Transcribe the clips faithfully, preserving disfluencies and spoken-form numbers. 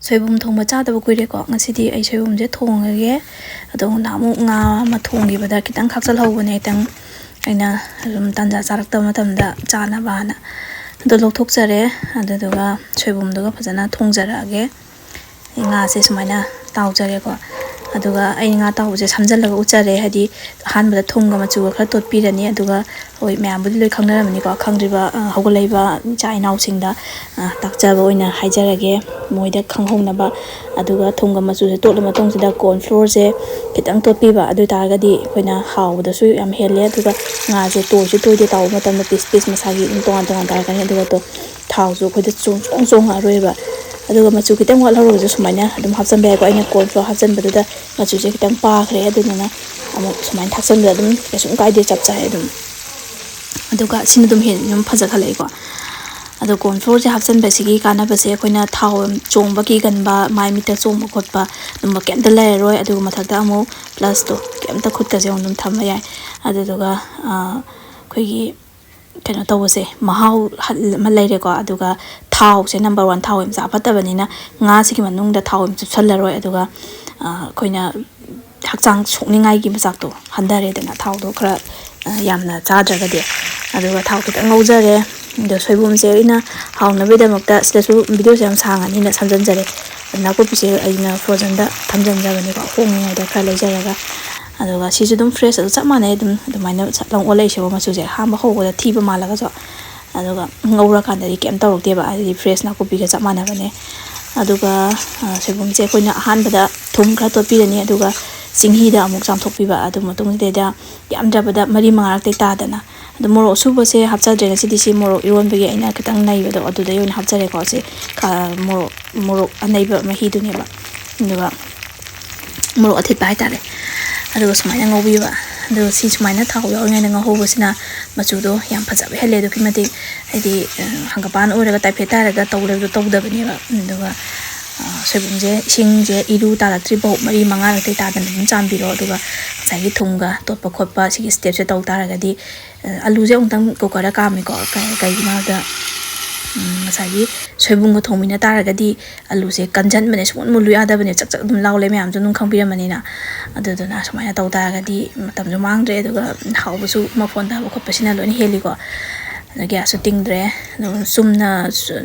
ꯁꯣꯏꯕꯨꯝ ꯊꯣꯡꯕ ꯆꯥꯗꯕ ꯀꯨꯏꯔꯦꯀꯣ꯫ ꯉꯁꯤꯗꯤ ꯑꯩ ꯁꯣꯏꯕꯨꯝꯁꯦ ꯊꯣꯡꯉꯒꯦ꯫ ꯑꯗꯣ ꯅꯍꯥꯟꯃꯨꯛ ꯉꯥ ꯑꯃ ꯊꯣꯡꯈꯤꯕꯗ ꯈꯤꯇꯪ ꯈꯥꯛꯆꯜꯍꯧꯕꯅꯦ, ꯈꯤꯇꯪ ꯑꯩꯅ ꯑꯗꯨꯝ ꯇꯥꯟꯖꯥ ꯆꯥꯔꯛꯇꯕ ꯃꯇꯝꯗ ꯆꯥꯅꯕꯅ꯫ ꯑꯗꯣ ꯂꯧꯊꯣꯛꯆꯔꯦ꯫ ꯑꯗꯨꯗꯨꯒ ꯁꯣꯏꯕꯨꯝꯗꯨꯒ ꯐꯖꯅ ꯊꯣꯡꯖꯔꯛꯑꯒꯦ꯫ ꯉꯥꯁꯦ ꯁꯨꯃꯥꯏꯅ ꯇꯥꯎꯖꯔꯦꯀꯣ꯫ ꯑꯗꯨꯒ ꯑꯩ ꯉꯥ ꯇꯥꯎꯕꯁꯦ ꯁꯝꯖꯜꯂꯒ ꯎꯠꯆꯔꯦ, ꯍꯥꯏꯗꯤ ꯑꯍꯥꯟꯕꯗ ꯊꯨꯝꯒ ꯃꯆꯨꯒ ꯈꯔ ꯇꯣꯠꯄꯤꯔꯅꯤ꯫ ꯑꯗꯨꯒ ꯍꯣꯏ, ꯃꯌꯥꯝꯕꯨꯗꯤ ꯂꯣꯏ ꯈꯪꯅꯔꯝꯃꯅꯤꯀꯣ, ꯈꯪꯗ꯭ꯔꯤꯕ, ꯑ, ꯍꯧꯒꯠꯂꯛꯏꯕ ꯏꯆꯥ ꯏꯅꯥꯎꯁꯤꯡꯗ, ꯑ, ꯇꯥꯛꯆꯕ ꯑꯣꯏꯅ ꯍꯥꯏꯖꯔꯒꯦ, ꯃꯣꯏꯗ ꯈꯪꯍꯧꯅꯕ꯫ ꯑꯗꯨꯒ ꯊꯨꯝꯒ ꯃꯆꯨꯁꯦ ꯇꯣꯠꯂ ꯃꯇꯨꯡꯁꯤꯗ corn flourꯁꯦ ꯈꯤꯇꯪ ꯇꯣꯠꯄꯤꯕ, ꯑꯗꯨ ꯑꯣꯏ ꯇꯥꯔꯒꯗꯤ ꯑꯩꯈꯣꯏꯅ ꯍꯥꯎꯕꯗꯁꯨ ꯌꯥꯝ ꯍꯦꯜꯂꯦ꯫ ꯑꯗꯨꯒ ꯉꯥꯁꯦ ꯇꯣꯏꯁꯨ ꯇꯣꯏꯗꯦ, ꯇꯥꯎꯕ ꯃꯇꯝꯗ piece piece ꯃꯁꯥꯒꯤ ꯑꯗꯨꯝ ꯇꯣꯉꯥꯟ ꯇꯣꯉꯥꯟ ꯇꯥꯔꯛꯀꯅꯤ꯫ ꯑꯗꯨꯒ ꯇꯣ-, ꯊꯥꯎꯁꯨ ꯑꯩꯈꯣꯏꯗ ꯆꯣꯡ-, ꯆꯣꯡ ꯆꯣꯡꯉꯛꯑꯔꯣꯏꯕ꯫ ꯑꯗꯨꯒ ꯃꯆꯨ ꯈꯤꯇꯪ ꯋꯥꯠꯍꯧꯔꯒꯁꯨ ꯁꯨꯃꯥꯏꯅ ꯑꯗꯨꯝ ꯍꯥꯞꯆꯤꯟꯕ ꯌꯥꯏꯀꯣ꯫ ꯑꯩꯅ corn flour ꯍꯥꯞꯆꯤꯟꯕꯗꯨꯗ ꯃꯆꯨꯁꯦ ꯈꯤꯇꯪ ꯄꯥꯈ꯭ꯔꯦ, ꯑꯗꯨꯗꯨꯅ ꯑꯃꯨꯛ ꯁꯨꯃꯥꯏꯅ ꯊꯥꯛꯆꯤꯟꯕꯗ ꯑꯗꯨꯝ ꯀꯩꯁꯨꯝ ꯀꯥꯏꯗꯦ, ꯆꯞ ꯆꯥꯏ ꯑꯗꯨꯝ꯫ ꯑꯗꯨꯒ ꯁꯤꯅ ꯑꯗꯨꯝ ꯍꯦꯟꯅ ꯑꯗꯨꯝ ꯐꯖꯈꯠꯂꯛꯏꯀꯣ꯫ ꯑꯗꯣ corn flourꯁꯦ ꯍꯥꯞꯆꯤꯟꯕꯁꯤꯒꯤ ꯀꯥꯟꯅꯕꯁꯦ, ꯑꯩꯈꯣꯏꯅ ꯊꯥꯎ ꯆꯣꯡꯕ ꯀꯤꯒꯟꯕ, ꯃꯥꯏ ꯃꯤꯠꯇ ꯆꯣꯡꯕ ꯈꯣꯠꯄ ꯑꯗꯨꯝꯕ ꯀꯩꯝꯇ ꯂꯩꯔꯔꯣꯏ꯫ ꯑꯗꯨꯒ ꯃꯊꯛꯇ ꯑꯃꯨꯛ plusꯇꯣ ꯀꯩꯝꯇ ꯈꯨꯠꯀꯁꯦ ꯑꯃꯨꯛ ꯑꯗꯨꯝ ꯊꯝꯕ ꯌꯥꯏ꯫ ꯑꯗꯨꯗꯨꯒ, ꯑ, ꯑꯩꯈꯣꯏꯒꯤ ꯀꯩꯅꯣ ꯇꯧꯕꯁꯦ, ꯃꯍꯥꯎ ꯍꯜ-, ꯑꯃ ꯂꯩꯔꯦꯀꯣ꯫ ꯑꯗꯨꯒ ꯊꯥꯎꯁꯦ number one, ꯊꯥꯎ ꯌꯥꯝ ꯆꯥ ꯐꯠꯇꯕꯅꯤꯅ ꯉꯥꯁꯤꯒꯤ ꯃꯅꯨꯡꯗ ꯊꯥꯎ ꯌꯥꯝ ꯆꯨꯞꯁꯜꯂꯔꯣꯏ꯫ ꯑꯗꯨꯒ, ꯑ, ꯑꯩꯈꯣꯏꯅ ꯍꯛꯆꯥꯡ ꯁꯣꯛꯅꯤꯡꯉꯥꯏꯒꯤ ꯃꯆꯥꯛꯇꯣ ꯍꯟꯊꯔꯦꯗꯅ, ꯊꯥꯎꯗꯣ ꯈꯔ, ꯑ, ꯌꯥꯝꯅ ꯆꯥꯗ꯭ꯔꯒꯗꯤ꯫ ꯑꯗꯨꯒ ꯊꯥꯎ ꯈꯤꯇꯪ ꯉꯧꯖꯔꯦ꯫ ꯑꯗꯣ ꯁꯣꯏꯕꯨꯝꯁꯦ ꯑꯩꯅ ꯍꯥꯎꯅꯕꯒꯤꯗꯃꯛꯇ ꯁꯤꯗꯁꯨ videoꯁꯦ ꯌꯥꯝ ꯁꯥꯡꯉꯅꯤꯅ ꯁꯝꯖꯟꯖꯔꯦ꯫ ꯅꯥꯀꯨꯞꯄꯤꯁꯦ ꯑꯩꯅ frozenꯗ ꯊꯝꯖꯟꯖꯕꯅꯦꯀꯣ, ꯍꯣꯡꯉꯤꯉꯩꯗ ꯈꯔ ꯂꯩꯖꯔꯒ꯫ ꯑꯗꯨꯒ ꯁꯤꯁꯨ ꯑꯗꯨꯝ fresh, ꯑꯗꯨ ꯆꯞ ꯃꯥꯟꯅꯩ, ꯑꯗꯨꯝ ꯑꯗꯨꯃꯥꯏꯅ ꯁꯠ ꯂꯥꯎ ꯑꯣꯜꯂꯛꯏꯁꯦꯕ ꯃꯆꯨꯁꯦ꯫ ꯑꯍꯥꯟꯕ ꯍꯧꯕꯗ ꯊꯤꯕ ꯃꯥꯜꯂꯒꯁꯨ, ꯑꯗꯨꯒ ꯉꯧꯔꯀꯥꯟꯗꯗꯤ ꯀꯩꯝ ꯇꯧꯔꯛꯇꯦꯕ, ꯍꯥꯏꯗꯤ fresh ꯅꯥꯀꯨꯞꯄꯤꯒ ꯆꯞ ꯃꯥꯟꯅꯕꯅꯦ꯫ ꯑꯗꯨꯒ, ꯑ, ꯁꯣꯏꯕꯨꯝꯁꯦ ꯑꯩꯈꯣꯏꯅ ꯑꯍꯥꯟꯕꯗ ꯊꯨꯝ ꯈꯔ ꯇꯣꯠꯄꯤꯔꯅꯤ, ꯑꯗꯨꯒ ꯆꯤꯡꯍꯤꯗ ꯑꯃꯨꯛ ꯆꯥꯝꯊꯣꯛꯄꯤꯕ꯫ ꯑꯗꯨ ꯃꯇꯨꯡꯁꯤꯗꯩꯗ ꯌꯥꯝꯗ꯭ꯔꯕꯗ ꯃꯔꯤ ꯃꯉꯥꯔꯛꯇꯩ ꯇꯥꯗꯅ꯫ ꯑꯗꯣ ꯃꯣꯔꯣꯛ ꯑꯁꯨꯕꯁꯦ ꯍꯥꯞꯆꯗ꯭ꯔꯦ ꯉꯁꯤꯗꯤ, ꯁꯤ ꯃꯣꯔꯣꯛ ꯏꯔꯣꯟꯕꯒꯤ ꯑꯩꯅ ꯈꯤꯇꯪ ꯅꯩꯕꯗꯣ ꯑꯗꯨꯗꯩ ꯑꯣꯏꯅ ꯍꯥꯞꯆꯔꯦꯀꯣ꯫ ꯁꯤ ꯈ-, ꯃꯣꯔꯣꯛ, ꯃꯣꯔꯣꯛ ꯑꯅꯩꯕ ꯃꯍꯤꯗꯨꯅꯦꯕ꯫ ꯑꯗꯨꯒ ꯃꯣꯔꯣꯛ ꯑꯊꯤꯠꯄ ꯍꯥꯏꯇꯥꯔꯦ꯫ ꯑꯗꯨꯒ ꯁꯨꯃꯥꯏꯅ ꯉꯧꯕꯤꯕ꯫ ꯑꯗꯨꯒ ꯁꯤ ꯁꯨꯃꯥꯏꯅ ꯊꯥꯎ ꯌꯥꯎꯔꯤꯉꯩꯗ ꯉꯧꯍꯧꯕꯁꯤꯅ ꯃꯆꯨꯗꯣ ꯌꯥꯝ ꯐꯖꯕ ꯍꯦꯜꯂꯦ ꯑꯗꯨꯛꯀꯤ ꯃꯇꯤꯛ꯫ ꯍꯥꯏꯗꯤ, ꯑ, ꯍꯪꯒꯄꯥꯟ ꯑꯣꯏꯔꯒ ꯇꯥꯏꯐꯦꯠ ꯇꯥꯔꯒ ꯇꯧ ꯂꯩꯕꯗꯣ ꯇꯧꯗꯕꯅꯦꯕ꯫ ꯑꯗꯨꯒ, ꯑ, ꯁꯣꯏꯕꯨꯝꯁꯦ ꯏꯁꯤꯡꯁꯦ ꯏꯔꯨ ꯇꯥꯔꯛꯇ꯭ꯔꯤꯐꯥꯎ ꯃꯔꯤ ꯃꯉꯥꯔꯛꯇꯩ ꯇꯥꯗꯅ ꯑꯗꯨꯝ ꯆꯥꯝꯕꯤꯔꯣ꯫ ꯑꯗꯨꯒ ꯉꯁꯥꯏꯒꯤ ꯊꯨꯝꯒ ꯇꯣꯠꯄ ꯈꯣꯠꯄ ꯁꯤꯒꯤ stepꯁꯦ ꯇꯧ ꯇꯥꯔꯒꯗꯤ, ꯑ, ꯑꯂꯨꯁꯦ ꯑꯃꯨꯛꯇꯪ cookerꯗ ꯀꯥꯝꯃꯤꯀꯣ꯫ ꯀꯩ-, ꯀꯩꯒꯤꯅꯣ ꯍꯥꯏꯕꯗ ꯉꯁꯥꯏꯒꯤ ꯁꯣꯏꯕꯨꯝꯒ ꯊꯣꯡꯃꯤꯟꯅ ꯇꯥꯔꯒꯗꯤ ꯑꯂꯨꯁꯦ ꯀꯟꯖꯟꯕꯅꯦ, ꯁꯨꯡꯃꯨꯟ ꯃꯨꯜꯂꯨ ꯌꯥꯗꯕꯅꯦ, ꯆꯛ ꯆꯛ ꯑꯗꯨꯝ ꯂꯥꯎ ꯂꯩ, ꯃꯌꯥꯝꯁꯨ ꯑꯗꯨꯝ ꯈꯪꯕꯤꯔꯝꯃꯅꯤꯅ꯫ ꯑꯗꯨꯗꯨꯅ ꯁꯨꯃꯥꯏꯅ ꯇꯧ ꯇꯥꯔꯒꯗꯤ ꯃꯇꯝꯁꯨ ꯃꯥꯡꯗ꯭ꯔꯦ, ꯑꯗꯨꯒ ꯍꯥꯎꯕꯁꯨ ꯃꯐꯣꯟ ꯇꯥꯕ ꯈꯣꯠꯄꯁꯤꯅ ꯂꯣꯏꯅ ꯍꯦꯜꯂꯤꯀꯣ꯫ ꯑꯗ ꯒ꯭ꯌꯥꯁꯁꯨ ꯇꯤꯡꯗ꯭ꯔꯦ꯫ ꯑꯗꯨꯒ ꯆꯨꯝꯅ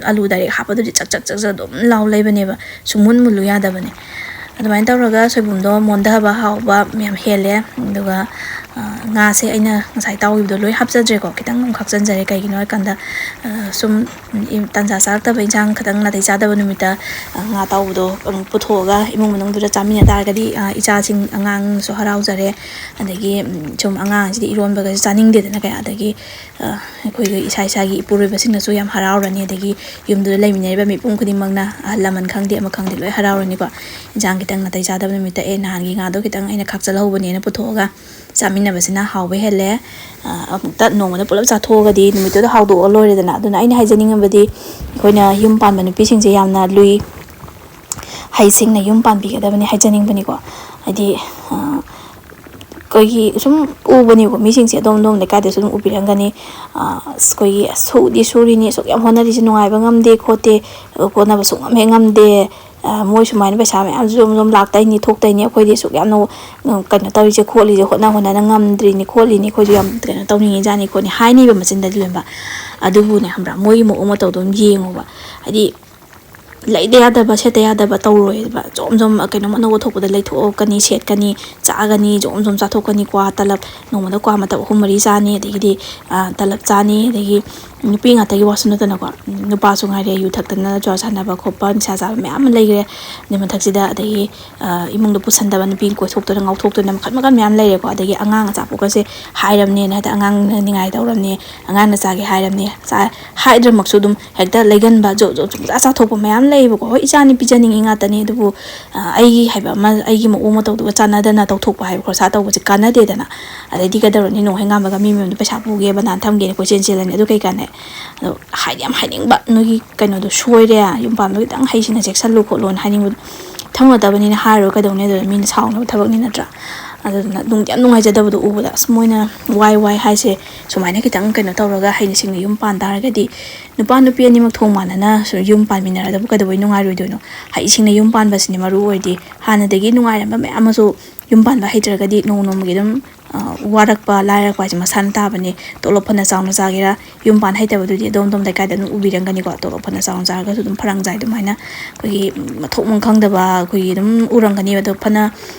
ꯑꯂꯨ ꯗꯥꯏꯔꯦꯛ ꯍꯥꯞꯄꯗꯨꯗꯤ ꯆꯛ ꯆꯛ ꯆꯛ ꯆꯛ ꯑꯗꯨꯝ ꯂꯥꯎ ꯂꯩꯕꯅꯦꯕ, ꯁꯨꯡꯃꯨꯟ ꯃꯨꯜꯂꯨ ꯌꯥꯗꯕꯅꯦ꯫ ꯑꯗꯨꯃꯥꯏꯅ ꯇꯧꯔꯒ ꯁꯣꯏꯕꯨꯝꯗꯣ ꯃꯣꯟꯊꯕ ꯍꯥꯎꯕ ꯃꯌꯥꯝ ꯍꯦꯜꯂꯦ꯫ ꯑꯗꯨꯒ ꯉꯥꯁꯦ ꯑꯩꯅ ꯉꯁꯥꯏ ꯇꯥꯎꯈꯤꯕꯗꯣ ꯂꯣꯏ ꯍꯥꯞꯆꯗ꯭ꯔꯦꯀꯣ, ꯈꯤꯇꯪ ꯑꯃꯨꯛ ꯈꯥꯛꯆꯟꯖꯔꯦ꯫ ꯀꯩꯒꯤꯅꯣ ꯍꯥꯏꯀꯥꯟꯗ ꯁꯨꯝ ꯇꯟꯖꯥ ꯆꯥꯔꯛꯇꯕ, ꯏꯟꯁꯥꯡ ꯈꯤꯇꯪ ꯅꯥꯇꯩ ꯆꯥꯗꯕ ꯅꯨꯃꯤꯠꯇ ꯉꯥ ꯇꯥꯎꯕꯗꯣ ꯄꯨꯊꯣꯛꯑꯒ ꯏꯃꯨꯡ ꯃꯅꯨꯡꯗꯨꯗ ꯆꯥꯃꯤꯟꯅ ꯇꯥꯔꯒꯗꯤ ꯏꯆꯥꯁꯤꯡ ꯑꯉꯥꯡꯁꯨ ꯍꯔꯥꯎꯖꯔꯦ꯫ ꯑꯗꯒꯤ ꯁꯨꯝ ꯑꯉꯥꯡꯁꯤꯗꯤ ꯏꯔꯣꯟꯕꯒꯁꯨ ꯆꯥꯅꯤꯡꯗꯦꯗꯅ ꯀꯌꯥ, ꯑꯗꯒꯤ ꯑꯩꯈꯣꯏꯒꯤ ꯏꯁꯥ ꯏꯁꯥꯒꯤ ꯏꯄꯨꯔꯣꯏꯕꯁꯤꯡꯅꯁꯨ ꯌꯥꯝ ꯍꯔꯥꯎꯔꯅꯤ, ꯑꯗꯒꯤ ꯌꯨꯝꯗꯨꯗ ꯂꯩꯃꯤꯟꯅꯔꯤꯕ ꯃꯤꯄꯨꯝ ꯈꯨꯗꯤꯡꯃꯛꯅ, ꯑꯍꯜ ꯂꯃꯟ ꯈꯪꯗꯦ ꯑꯃ ꯈꯪꯗꯦ, ꯂꯣꯏ ꯍꯔꯥꯎꯔꯅꯤꯀꯣ꯫ ꯏꯟꯁꯥꯡ ꯈꯤꯇꯪ ꯅꯥꯇꯩ ꯆꯥꯗꯕ ꯅꯨꯃꯤꯠꯇ, "ꯑꯦ, ꯅꯍꯥꯟꯒꯤ ꯉꯥꯗꯣ ꯈꯤꯇꯪ ꯑꯩꯅ ꯈꯥꯛꯆꯜꯍꯧꯕꯅꯦꯅ" ꯄꯨꯊꯣꯛꯑꯒ ꯆꯥꯃꯤꯟꯅꯕꯁꯤꯅ ꯍꯥꯎꯕ ꯍꯦꯜꯂꯦ꯫ ꯑꯃꯨꯛꯇ ꯅꯣꯡꯃꯗ ꯄꯨꯂꯞ ꯆꯥꯊꯣꯛꯑꯒꯗꯤ ꯅꯨꯃꯤꯠꯇꯨꯗ ꯍꯥꯎꯗꯣꯛꯑ ꯂꯣꯏꯔꯦꯗꯅ꯫ ꯑꯗꯨꯅ ꯑꯩꯅ ꯍꯥꯏꯖꯅꯤꯡꯉꯕꯗꯤ, ꯑꯩꯈꯣꯏꯅ ꯌꯨꯝ ꯄꯥꯟꯕ ꯅꯨꯄꯤꯁꯤꯡꯁꯦ ꯌꯥꯝꯅ ꯂꯨꯏ, ꯍꯩꯁꯤꯡꯅ ꯌꯨꯝ ꯄꯥꯟꯕꯤꯒꯗꯕꯅꯤ ꯍꯥꯏꯖꯅꯤꯡꯕꯅꯤꯀꯣ꯫ ꯍꯥꯏꯗꯤ ꯑꯩꯈꯣꯏꯒꯤ ꯁꯨꯝ ꯎꯕꯅꯤꯀꯣ, ꯃꯤꯁꯤꯡꯁꯦ ꯑꯗꯣꯝ ꯑꯗꯣꯝ ꯂꯩꯀꯥꯏꯗꯁꯨ ꯑꯗꯨꯝ ꯎꯕꯤꯔꯝꯒꯅꯤ꯫ ꯑꯁ, ꯑꯩꯈꯣꯏꯒꯤ ꯑꯁ, ꯁꯨꯗꯤ ꯁꯨꯔꯤꯅꯤ, ꯑꯁꯨꯛ ꯌꯥꯝ ꯍꯣꯠꯅꯔꯤꯁꯦ, ꯅꯨꯡꯉꯥꯏꯕ ꯉꯝꯗꯦ ꯈꯣꯠꯇꯦ, ꯀꯣꯟꯅꯕ ꯁꯨꯡꯉꯝ ꯍꯦꯛ ꯉꯝꯗꯦ, ꯃꯣꯏ ꯁꯨꯃꯥꯏꯅ ꯄꯩꯁꯥ ꯃꯌꯥꯝ ꯖꯣꯝ ꯖꯣꯝ ꯂꯥꯛꯇꯣꯏꯅꯤ, ꯊꯣꯛꯇꯣꯏꯅꯤ, ꯑꯩꯈꯣꯏꯗꯤ ꯑꯁꯨꯛ ꯌꯥꯝꯅ ꯀꯩꯅꯣ ꯇꯧꯔꯤꯁꯦ ꯈꯣꯠꯂꯤꯁꯦ, ꯍꯣꯠꯅ ꯍꯣꯠꯅꯅ ꯉꯝꯗ꯭ꯔꯤꯅꯤ ꯈꯣꯠꯂꯤꯅꯤ, ꯑꯩꯈꯣꯏꯁꯨ ꯌꯥꯝ ꯀꯩꯅꯣ ꯇꯧꯅꯤꯡꯉꯤꯖꯥꯠꯅꯤ ꯈꯣꯠꯅꯤ ꯍꯥꯏꯅꯤꯕ ꯃꯆꯤꯟꯗꯗꯤ ꯂꯣꯏꯅꯃꯛ꯫ ꯑꯗꯨꯕꯨꯅꯦ, ꯈꯪꯕ꯭ꯔꯥ, ꯃꯣꯏꯒꯤ ꯃꯑꯣꯡ ꯃꯇꯧꯗꯣ ꯑꯗꯨꯝ ꯌꯦꯡꯉꯣꯕ꯫ ꯍꯥꯏꯗꯤ ꯂꯩꯗ ꯌꯥꯗꯕ, ꯁꯦꯠꯇ ꯌꯥꯗꯕ ꯇꯧꯔꯣꯏꯕ꯫ ꯖꯣꯝ ꯖꯣꯝ ꯀꯩꯅꯣꯝ ꯑꯅꯧꯕ ꯊꯣꯛꯄꯗ ꯂꯩꯊꯣꯛꯀꯅꯤ, ꯁꯦꯠꯀꯅꯤ, ꯆꯥꯒꯅꯤ, ꯖꯣꯝ ꯖꯣꯝ ꯆꯥꯊꯣꯛꯀꯅꯤ, ꯀ꯭ꯋꯥ ꯇꯂꯞ, ꯅꯣꯡꯃꯗ ꯀ꯭ꯋꯥ ꯃꯇꯞ ꯑꯍꯨꯝ ꯃꯔꯤ ꯆꯥꯅꯤ, ꯑꯗꯒꯤꯗꯤ ꯇꯂꯞ ꯆꯥꯅꯤ, ꯑꯗꯒꯤ ꯅꯨꯄꯤ ꯉꯥꯛꯇꯒꯤ ꯋꯥꯁꯨ ꯅꯠꯇꯅꯀꯣ, ꯅꯨꯄꯥꯁꯨ ꯉꯥꯏꯔꯦ, ꯌꯨ ꯊꯛꯇꯅ, ꯖꯨꯋꯥ ꯁꯥꯟꯅꯕ ꯈꯣꯠꯄ, ꯅꯤꯁꯥ ꯆꯥꯕ ꯃꯌꯥꯝ ꯑꯃ ꯂꯩꯈ꯭ꯔꯦ꯫ ꯑꯗꯨꯏ ꯃꯊꯛꯁꯤꯗ ꯑꯗꯒꯤ ꯏꯃꯨꯡꯗ ꯄꯨꯁꯟꯗꯕ, ꯅꯨꯄꯤ ꯀꯣꯏꯊꯣꯛꯇꯅ ꯉꯥꯎꯊꯣꯛꯇꯅ, ꯃꯈꯜ ꯃꯈꯜ ꯃꯌꯥꯝ ꯂꯩꯔꯦꯀꯣ꯫ ꯑꯗꯒꯤ ꯑꯉꯥꯡ ꯑꯆꯥꯄꯣꯠꯀꯁꯦ ꯍꯥꯏꯔꯝꯅꯦꯅ, ꯍꯦꯛꯇ ꯑꯉꯥꯡꯅ ꯅꯤꯡꯉꯥꯏ ꯇꯧꯔꯝꯅꯦ, ꯑꯉꯥꯡꯅ ꯆꯥꯒꯦ ꯍꯥꯏꯔꯝꯅꯦ, ꯍꯥꯏꯗ꯭ꯔꯃꯛꯁꯨ ꯑꯗꯨꯝ ꯍꯦꯛꯇ ꯂꯩꯒꯟꯕ, ꯖꯣ ꯖꯣ ꯆꯨꯝꯖꯥ ꯆꯥꯊꯣꯛꯄ ꯃꯌꯥꯝ ꯂꯩꯌꯦꯕꯀꯣ꯫ ꯍꯣꯏ, ꯏꯆꯥꯅꯤ ꯄꯤꯖꯅꯤꯡꯉꯤ ꯉꯥꯛꯇꯅꯤ, ꯑꯗꯨꯕꯨ ꯑꯩꯒꯤ ꯍꯥꯏꯕ ꯑꯃ, ꯑꯩꯒꯤ ꯃꯑꯣꯡ ꯃꯇꯧꯗꯨꯒ ꯆꯥꯟꯅꯗꯅ ꯇꯧꯊꯣꯛꯄ ꯍꯥꯏꯕ ꯈꯣꯔꯁꯥ ꯇꯧꯕꯁꯦ ꯀꯥꯟꯅꯗꯦꯗꯅ꯫ ꯑꯗꯩꯗꯤ ꯀꯩꯗꯧꯔꯅꯤ, ꯅꯣꯡ ꯍꯦꯛ ꯉꯥꯟꯕꯒ ꯃꯤ ꯃꯌꯨꯝꯗ ꯄꯩꯁꯥ ꯄꯨꯒꯦ, ꯕꯅꯥꯟ ꯊꯝꯒꯦꯅ ꯀꯣꯏꯆꯦꯟ ꯆꯦꯜꯂꯅꯤ꯫ ꯑꯗꯨ ꯀꯩ ꯀꯥꯟꯅꯩ? ꯑꯗꯣ ꯍꯥꯏꯗꯤ ꯌꯥꯝ ꯍꯥꯏꯅꯤꯡꯕ, ꯅꯣꯏꯒꯤ ꯀꯩꯅꯣꯗꯣ ꯁꯣꯏꯔꯦ, ꯌꯨꯝ ꯄꯥꯟꯕ ꯈꯤꯇꯪ ꯍꯩꯁꯤꯡꯅ ꯆꯦꯛꯁꯜꯂꯨ ꯈꯣꯠꯂꯨꯅ ꯍꯥꯏꯅꯤꯡꯕꯗꯣ꯫ ꯊꯧꯅꯗꯕꯅꯤꯅ ꯍꯥꯏꯔꯨꯔ ꯀꯩꯗꯧꯅꯤ, ꯑꯗꯨꯗ ꯃꯤꯅ ꯁꯥꯎꯅꯕ ꯊꯕꯛꯅꯤ ꯅꯠꯇ꯭ꯔꯥ? ꯑꯗꯨꯗꯨꯅ ꯅꯨꯡꯗꯤ ꯌꯥꯝ ꯅꯨꯡꯉꯥꯏꯖꯗꯕꯗꯣ ꯎꯕꯗ, ꯑꯁ, ꯃꯣꯏꯅ ꯋꯥꯏ ꯋꯥꯏ ꯍꯥꯏꯁꯦ ꯁꯨꯃꯥꯏꯅ ꯈꯤꯇꯪ ꯀꯩꯅꯣ ꯇꯧꯔꯒ ꯍꯩꯅ ꯁꯤꯡꯅ ꯌꯨꯝ ꯄꯥꯟ ꯇꯥꯔꯒꯗꯤ, ꯅꯨꯄꯥ ꯅꯨꯄꯤ ꯑꯅꯤꯃꯛ ꯊꯣꯡ ꯃꯥꯟꯅꯅ ꯁꯨꯝ ꯌꯨꯝ ꯄꯥꯟꯃꯤꯟꯅꯔꯒꯕꯨ ꯀꯩꯗꯧꯕꯩ ꯅꯨꯡꯉꯥꯏꯔꯣꯏꯗꯣꯏꯅꯣ? ꯍꯩ ꯁꯤꯡꯅ ꯌꯨꯝ ꯄꯥꯟꯕꯁꯤꯅꯦ ꯃꯔꯨ ꯑꯣꯏꯗꯤ꯫ ꯍꯥꯟꯅꯗꯒꯤ ꯅꯨꯡꯉꯥꯏꯔꯝꯕ ꯃꯌꯥꯝ ꯑꯃꯁꯨ ꯌꯨꯝ ꯄꯥꯟꯕ ꯍꯩꯇ꯭ꯔꯒꯗꯤ ꯅꯣꯡꯃ ꯅꯣꯡꯃꯒꯤ ꯑꯗꯨꯝ, ꯑ, ꯋꯥꯔꯛꯄ, ꯂꯥꯏꯔꯛꯄ ꯍꯥꯏꯁꯦ ꯃꯁꯥꯅ ꯇꯥꯕꯅꯦ꯫ ꯇꯣꯂꯣꯞ ꯐꯅ ꯆꯥꯎꯅ ꯆꯥꯒꯦꯔꯥ, ꯌꯨꯝ ꯄꯥꯟ ꯍꯩꯇꯕꯗꯨꯗꯤ ꯑꯗꯣꯝ ꯑꯗꯣꯝ ꯂꯩꯀꯥꯏꯗ ꯑꯗꯨꯝ ꯎꯕꯤꯔꯝꯒꯅꯤꯀꯣ꯫ ꯇꯣꯂꯣꯞ ꯐꯅ ꯆꯥꯎꯅ ꯆꯥꯔꯒꯁꯨ ꯑꯗꯨꯝ ꯐꯔꯛ ꯇꯥꯏ꯫ ꯑꯗꯨꯃꯥꯏꯅ ꯑꯩꯈꯣꯏꯒꯤ ꯃꯊꯣꯡ ꯃꯔꯝ ꯈꯪꯗꯕ ꯑꯩꯈꯣꯏꯒꯤ ꯑꯗꯨꯝ ꯎꯔꯝꯒꯅꯦꯕ꯫ ꯑꯗꯣ ꯐꯅ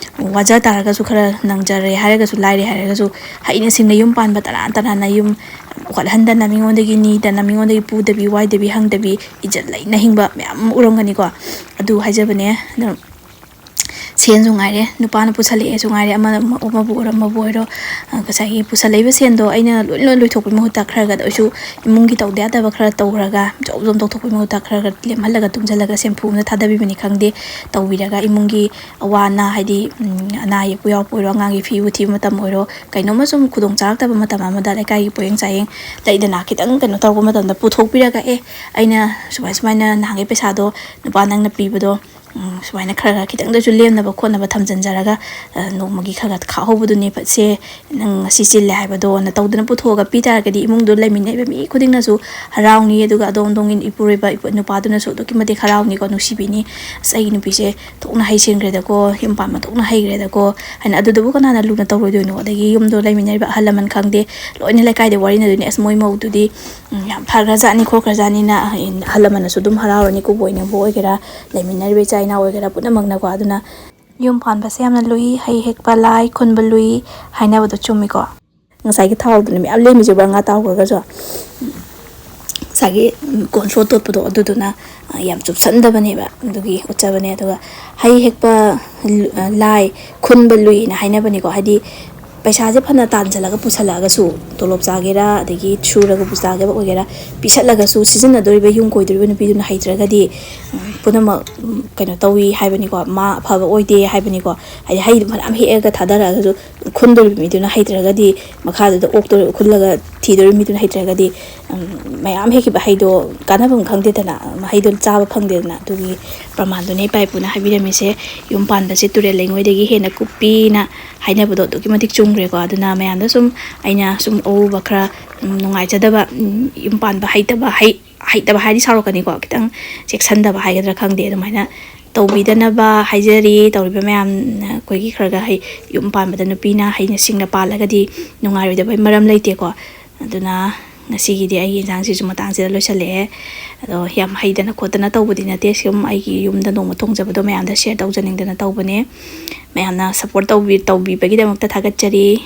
ꯋꯥꯖ ꯇꯥꯔꯒꯁꯨ, ꯈꯔ ꯅꯪꯖꯔꯦ ꯍꯥꯏꯔꯒꯁꯨ, ꯂꯥꯏꯔꯦ ꯍꯥꯏꯔꯒꯁꯨ, ꯍꯩꯅ ꯁꯤꯡꯅ ꯌꯨꯝ ꯄꯥꯟꯕ, ꯇꯔꯥ ꯇꯔꯥꯅ ꯌꯨꯝ ꯋꯥꯠꯍꯟꯗꯅ, ꯃꯤꯉꯣꯟꯗꯒꯤ ꯅꯤꯗꯅ, ꯃꯤꯉꯣꯟꯗꯒꯤ ꯄꯨꯗꯕꯤ ꯋꯥꯏꯗꯕꯤ ꯍꯪꯗꯕꯤ, ꯏꯖꯠ ꯂꯩꯅ ꯍꯤꯡꯕ ꯃꯌꯥꯝ ꯑꯃ ꯎꯔꯝꯒꯅꯤꯀꯣ꯫ ꯑꯗꯨ ꯍꯥꯏꯖꯕꯅꯦ꯫ ꯑꯗꯣ ꯁꯦꯟꯁꯨ ꯉꯥꯏꯔꯦ, ꯅꯨꯄꯥꯅ ꯄꯨꯁꯜꯂꯛꯑꯦꯁꯨ ꯉꯥꯏꯔꯦ, ꯑꯃꯅ ꯑꯃꯕꯨ ꯑꯣꯏꯔꯣ, ꯑꯃꯕꯨ ꯑꯣꯏꯔꯣ, ꯑ, ꯉꯁꯥꯏꯒꯤ ꯄꯨꯁꯜꯂꯛꯏꯕ ꯁꯦꯟꯗꯣ ꯑꯩꯅ ꯂꯣꯏ, ꯂꯣꯏ ꯂꯣꯏꯊꯣꯛꯄꯒꯤ ꯃꯍꯨꯠꯇ, ꯈꯔ ꯈꯔꯗ ꯑꯣꯏꯁꯨ ꯏꯃꯨꯡꯒꯤ ꯇꯧꯗ ꯌꯥꯗꯕ ꯈꯔ ꯇꯧꯈ꯭ꯔꯒ, ꯖꯣꯝ ꯖꯣꯝ ꯇꯧꯊꯣꯛꯄꯒꯤ ꯃꯍꯨꯠꯇ, ꯈꯔ ꯈꯔ ꯂꯦꯝꯍꯜꯂꯒ, ꯇꯨꯡꯁꯤꯜꯂꯒ, ꯁꯦꯝꯐꯨ ꯑꯃꯗ ꯊꯥꯗꯕꯤꯕꯅꯤ ꯈꯪꯗꯦ, ꯇꯧꯕꯤꯔꯒ, ꯏꯃꯨꯡꯒꯤ ꯑꯋꯥ ꯑꯅꯥ, ꯍꯥꯏꯗꯤ, ꯎꯝ, ꯑꯅꯥ ꯑꯌꯦꯛꯄꯨ ꯌꯥꯎꯔꯛꯄ ꯑꯣꯏꯔꯣ, ꯑꯉꯥꯡꯒꯤ ꯐꯤꯕꯨ ꯊꯤꯕ ꯃꯇꯝ ꯑꯣꯏꯔꯣ, ꯀꯩꯅꯣꯝꯃ ꯁꯨꯝ ꯈꯨꯗꯣꯡ ꯆꯥꯔꯛꯇꯕ ꯃꯇꯝ ꯑꯃꯗ, ꯂꯩꯀꯥꯏꯒꯤ ꯄꯣꯌꯦꯡ ꯆꯥꯌꯦꯡ ꯂꯩꯗꯅ, ꯈꯤꯇꯪ ꯀꯩꯅꯣ ꯇꯧꯔꯛꯄ ꯃꯇꯝꯗ ꯄꯨꯊꯣꯛꯄꯤꯔꯒ, "ꯑꯦ, ꯑꯩꯅ ꯁꯨꯃꯥꯏ ꯁꯨꯃꯥꯏꯅ ꯅꯍꯥꯟꯒꯤ ꯄꯩꯁꯥꯗꯣ ꯅꯨꯄꯥ ꯅꯪꯅ ꯄꯤꯕꯗꯣ, ꯎꯝ, ꯁꯨꯃꯥꯏꯅ ꯈꯔ ꯈꯔ ꯈꯤꯇꯪꯗꯁꯨ ꯂꯦꯝꯅꯕ ꯈꯣꯠꯅꯕ ꯊꯝꯖꯤꯟꯖꯔꯒ, ꯑ, ꯅꯣꯡꯃꯒꯤ ꯈꯔ ꯈꯔ ꯈꯥꯛꯍꯧꯕꯗꯨꯅꯦ, ꯁꯦ, ꯅꯪ ꯉꯁꯤ ꯆꯤꯜꯂꯦ ꯍꯥꯏꯕꯗꯣꯅ" ꯇꯧꯗꯅ ꯄꯨꯊꯣꯛꯑꯒ ꯄꯤ ꯇꯥꯔꯒꯗꯤ, ꯏꯃꯨꯡꯗꯣ ꯂꯩꯃꯤꯟꯅꯔꯤꯕ ꯃꯤ ꯈꯨꯗꯤꯡꯅꯁꯨ ꯍꯔꯥꯎꯅꯤ꯫ ꯑꯗꯨꯒ ꯑꯗꯣꯝ ꯑꯗꯣꯝꯒꯤ ꯏꯄꯨꯔꯣꯏꯕ, ꯏꯄꯨ-, ꯅꯨꯄꯥꯗꯨꯅꯁꯨ ꯑꯗꯨꯛꯀꯤ ꯃꯇꯤꯛ ꯍꯔꯥꯎꯅꯤꯀꯣ, ꯅꯨꯡꯁꯤꯕꯤꯅꯤ꯫ "ꯑꯁ, ꯑꯩꯒꯤ ꯅꯨꯄꯤꯁꯦ ꯊꯣꯛꯅ ꯍꯩꯁꯤꯡꯈ꯭ꯔꯦꯗꯀꯣ, ꯌꯨꯝ ꯄꯥꯟꯕ ꯊꯣꯛꯅ ꯍꯩꯈ꯭ꯔꯦꯗꯀꯣ" ꯍꯥꯏꯅ꯫ ꯑꯗꯨꯗꯕꯨ ꯀꯅꯥꯅ ꯂꯨꯅ ꯇꯧꯔꯣꯏꯗꯣꯏꯅꯣ? ꯑꯗꯒꯤ ꯌꯨꯝꯗꯣ ꯂꯩꯃꯤꯟꯅꯔꯤꯕ ꯑꯍꯜ ꯂꯃꯟ ꯈꯪꯗꯦ, ꯂꯣꯏꯅ ꯂꯩꯀꯥꯏꯗ ꯋꯥꯔꯤꯅꯗꯣꯏꯅꯦ, "ꯑꯁ, ꯃꯣꯏ ꯃꯧꯗꯨꯗꯤ, ꯎꯝ, ꯌꯥꯝ ꯐꯈ꯭ꯔꯖꯥꯠꯅꯤ, ꯈꯣꯠꯈ꯭ꯔꯖꯥꯠꯅꯤꯅ", ꯑꯍꯜ ꯂꯃꯟꯅꯁꯨ ꯑꯗꯨꯝ ꯍꯔꯥꯎꯔꯅꯤ, ꯏꯀꯨꯕꯣꯛ ꯏꯅꯦꯕꯣꯛ ꯑꯣꯏꯒꯦꯔꯥ, ꯂꯩꯃꯤꯟꯅꯔꯤꯕ ꯏꯆꯥ ꯏꯅꯥꯎ ꯑꯣꯏꯒꯦꯔꯥ, ꯄꯨꯝꯅꯃꯛꯅꯀꯣ꯫ ꯑꯗꯨꯅ ꯌꯨꯝ ꯄꯥꯟꯕꯁꯦ ꯌꯥꯝꯅ ꯂꯨꯏ, ꯍꯩ ꯍꯦꯛꯄ ꯂꯥꯏ, ꯈꯨꯟꯕ ꯂꯨꯏ ꯍꯥꯏꯅꯕꯗꯣ ꯆꯨꯝꯃꯤꯀꯣ꯫ ꯉꯁꯥꯏꯒꯤ ꯊꯥꯎꯗꯨꯅ ꯃꯌꯥꯝ ꯂꯦꯝꯃꯤꯁꯦ, ꯉꯥ ꯇꯥꯎꯈ꯭ꯔꯒꯁꯨ꯫ ꯉꯁꯥꯏꯒꯤ, ꯎꯝ, ꯀꯣꯟꯐ꯭ꯂꯣꯔ ꯇꯣꯠꯄꯗꯣ, ꯑꯗꯨꯗꯨꯅ, ꯑ, ꯌꯥꯝ ꯆꯨꯞꯁꯟꯗꯕꯅꯦꯕ, ꯑꯗꯨꯒꯤ ꯎꯠꯆꯕꯅꯦ꯫ ꯑꯗꯨꯒ ꯍꯩ ꯍꯦꯛꯄ ꯂꯨ-, ꯑ, ꯂꯥꯏ, ꯈꯨꯟꯕ ꯂꯨꯏꯅ ꯍꯥꯏꯅꯕꯅꯤꯀꯣ꯫ ꯍꯥꯏꯗꯤ ꯄꯩꯁꯥꯁꯦ ꯐꯅ ꯇꯥꯟꯁꯤꯜꯂꯒ ꯄꯨꯁꯜꯂꯛꯑꯒꯁꯨ, ꯇꯣꯂꯣꯞ ꯆꯥꯒꯦꯔꯥ, ꯑꯗꯒꯤ ꯁꯨꯔꯒꯕꯨ ꯆꯥꯒꯦꯕ ꯑꯣꯏꯒꯦꯔꯥ, ꯄꯤꯁꯜꯂꯒꯁꯨ ꯁꯤꯖꯤꯟꯅꯗꯣꯔꯤꯕ ꯌꯨꯝ ꯀꯣꯏꯗꯣꯔꯤꯕ ꯅꯨꯄꯤꯗꯨꯅ ꯍꯩꯇ꯭ꯔꯒꯗꯤ, ꯎꯝ, ꯄꯨꯝꯅꯃꯛ, ꯎꯝ, ꯀꯩꯅꯣ ꯇꯧꯏ ꯍꯥꯏꯕꯅꯤꯀꯣ, ꯃꯥ ꯑꯐꯕ ꯑꯣꯏꯗꯦ ꯍꯥꯏꯕꯅꯤꯀꯣ꯫ ꯍꯥꯏꯗꯤ ꯍꯩꯗꯣ ꯐꯅꯌꯥꯝ ꯍꯦꯛꯑꯒ ꯊꯥꯗꯔꯛꯑꯒꯁꯨ, ꯈꯨꯟꯗꯣꯔꯤꯕ ꯃꯤꯗꯨꯅ ꯍꯩꯇ꯭ꯔꯒꯗꯤ, ꯃꯈꯥꯗꯨꯗ ꯑꯣꯛꯇꯣꯔꯤ-, ꯈꯨꯜꯂꯒ ꯊꯤꯗꯣꯔꯤꯕ ꯃꯤꯗꯨꯅ ꯍꯩꯇ꯭ꯔꯒꯗꯤ, ꯎꯝ, ꯃꯌꯥꯝ ꯍꯦꯛꯈꯤꯕ ꯍꯩꯗꯣ ꯀꯥꯟꯅꯐꯝ ꯈꯪꯗꯦꯗꯅ, ꯃꯍꯩꯗꯣ ꯆꯥꯕ ꯐꯪꯗꯦꯗꯅ꯫ ꯑꯗꯨꯒꯤ ꯄ꯭ꯔꯃꯥꯟꯗꯨꯅꯦ ꯏꯄꯥ ꯏꯄꯨꯅ ꯍꯥꯏꯕꯤꯔꯝꯃꯤꯁꯦ, "ꯌꯨꯝ ꯄꯥꯟꯕꯁꯦ ꯇꯨꯔꯦꯜ ꯂꯩꯉꯣꯏꯗꯒꯤ ꯍꯦꯟꯅ ꯀꯨꯞꯄꯤꯅ" ꯍꯥꯏꯅꯕꯗꯣ ꯑꯗꯨꯛꯀꯤ ꯃꯇꯤꯛ ꯆꯨꯝꯈ꯭ꯔꯦꯀꯣ꯫ ꯑꯗꯨꯅ ꯃꯌꯥꯝꯗ ꯁꯨꯝ, ꯑꯩꯅ ꯁꯨꯝ ꯑꯎꯕ ꯈꯔ, ꯎꯝ, ꯅꯨꯡꯉꯥꯏꯖꯗꯕ, ꯎꯝ, ꯌꯨꯝ ꯄꯥꯟꯕ ꯍꯩꯇꯕ, ꯍꯩ-, ꯍꯩꯇꯕ ꯍꯥꯏꯗꯤ ꯁꯥꯎꯔꯛꯀꯅꯤꯀꯣ, ꯈꯤꯇꯪ ꯆꯦꯛꯁꯟꯗꯕ ꯍꯥꯏꯒꯗ꯭ꯔꯥ ꯈꯪꯗꯦ, ꯑꯗꯨꯃꯥꯏꯅ ꯇꯧꯕꯤꯗꯅꯕ ꯍꯥꯏꯖꯔꯤ꯫ ꯇꯧꯔꯤꯕ ꯃꯌꯥꯝ, ꯑꯩꯈꯣꯏꯒꯤ ꯈꯔ ꯈꯔ ꯍꯩ-, ꯌꯨꯝ ꯄꯥꯟꯕꯗ ꯅꯨꯄꯤꯅ ꯍꯩꯅ ꯁꯤꯡꯅ ꯄꯥꯜꯂꯒꯗꯤ ꯅꯨꯡꯉꯥꯏꯔꯣꯏꯗꯕꯩ ꯃꯔꯝ ꯂꯩꯇꯦꯀꯣ꯫ ꯑꯗꯨꯅ ꯉꯁꯤꯒꯤꯗꯤ ꯑꯩꯒꯤ ꯏꯟꯁꯥꯡꯁꯤꯁꯨ ꯃꯇꯥꯡꯁꯤꯗ ꯂꯣꯏꯁꯤꯜꯂꯛꯑꯦ꯫ ꯑꯗꯣ ꯌꯥꯝ ꯍꯩꯗꯅ ꯈꯣꯠꯇꯅ ꯇꯧꯕꯗꯤ ꯅꯠꯇꯦ, ꯁꯨꯝ ꯑꯩꯒꯤ ꯌꯨꯝꯗ ꯅꯣꯡꯃ ꯊꯣꯡꯖꯕꯗꯣ ꯃꯌꯥꯝꯗ ꯁꯤꯌꯔ ꯇꯧꯖꯅꯤꯡꯗꯅ ꯇꯧꯕꯅꯦ꯫ ꯃꯌꯥꯝꯅ ꯁꯞꯄꯣꯔꯠ ꯇꯧꯕꯤ-, ꯇꯧꯕꯤꯕꯒꯤꯗꯃꯛꯇ ꯊꯥꯒꯠꯆꯔꯤ꯫